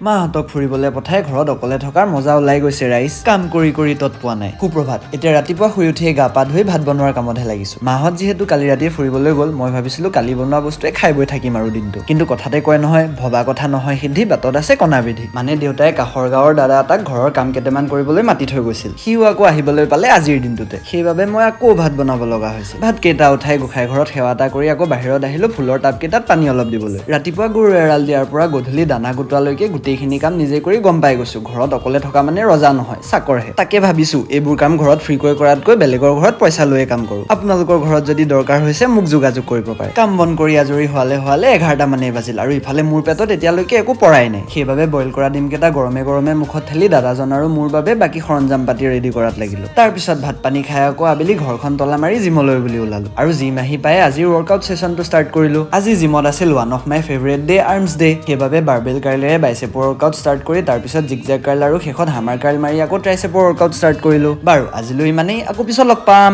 মাহঁতক ফুৰিবলৈ পঠাই ঘৰত অকলে থকাৰ মজা ওলাই গৈছে ৰাইজ। কাম কৰি কৰি তত পোৱা নাই। সুপ্ৰভাত। এতিয়া ৰাতিপুৱা শুই উঠিয়ে গা পা ধুই ভাত বনোৱাৰ কামতহে লাগিছো। মাহঁত যিহেতু কালি ৰাতিয়ে ফুৰিবলৈ গ'ল, মই ভাবিছিলো কালি বনোৱা বস্তুৱে খাই বৈ থাকিম আৰু দিনটো। কিন্তু কথাতে কয় নহয়, ভবা কথা নহয় সিদ্ধি, বাটত আছে কণা বিধি। মানে দেউতাই কাষৰ গাঁৱৰ দাদা এটাক ঘৰৰ কাম কেইটামান কৰিবলৈ মাতি থৈ গৈছিল। সিও আকৌ আহিবলৈ পালে আজিৰ দিনটোতে। সেইবাবে মই আকৌ ভাত বনাব লগা হৈছে। ভাত কেইটা উঠাই গোসাঁই ঘৰত সেৱা এটা কৰি আকৌ বাহিৰত আহিলো ফুলৰ টাবকেইটাত পানী অলপ দিবলৈ। ৰাতিপুৱা গৰু এৰাল দিয়াৰ পৰা গধূলি দানা গোটোৱালৈকে গোটেইখিনি কাম নিজে কৰি গম পাই গৈছো, ঘৰত অকলে থকা মানে ৰজা নহয়, চাকৰহে। তাকে ভাবিছো, এইবোৰ কাম ঘৰত ফ্ৰীকৈ কৰাতকৈ বেলেগৰ ঘৰত পইচা লৈয়ে কাম কৰো। আপোনালোকৰ ঘৰত যদি দৰকাৰ হৈছে, মোক যোগাযোগ কৰিব পাৰে। কাম বন কৰি আজৰি হোৱালে হোৱালে 11টা মানেই বাজিল আৰু ইফালে মোৰ পেটত এতিয়ালৈকে একো পৰাই নাই। সেইবাবে বইল কৰা ডিমকেইটা গৰমে গৰমে মুখত ঠেলি দাদাজন আৰু মোৰ বাবে বাকী সৰঞ্জাম পাতি ৰেডি কৰাত লাগিলো। তাৰপিছত ভাত পানী খাই আকৌ আবেলি ঘৰখন তলা মাৰি জিমলৈ বুলি ওলালো আৰু জিম আহি পাই আজিৰ ৱৰ্কআউট ছেশ্যনটো ষ্টাৰ্ট কৰিলো। আজি জিমত আছিল one of my favourite day, arms day. সেইবাবে বাৰ্বেল কাৰ্লেৰে বাইচেপৰ ৱৰ্কআউট ষ্টাৰ্ট কৰি, তাৰপিছত জিগজেগ কাৰ্ল আৰু শেষত হামাৰ কাৰ্ল মাৰি আকৌ ট্ৰাইচেপৰ ৱৰ্কআউট ষ্টাৰ্ট কৰিলো। বাৰু, আজিলৈ ইমানেই। আকৌ পিছত লগ পাম।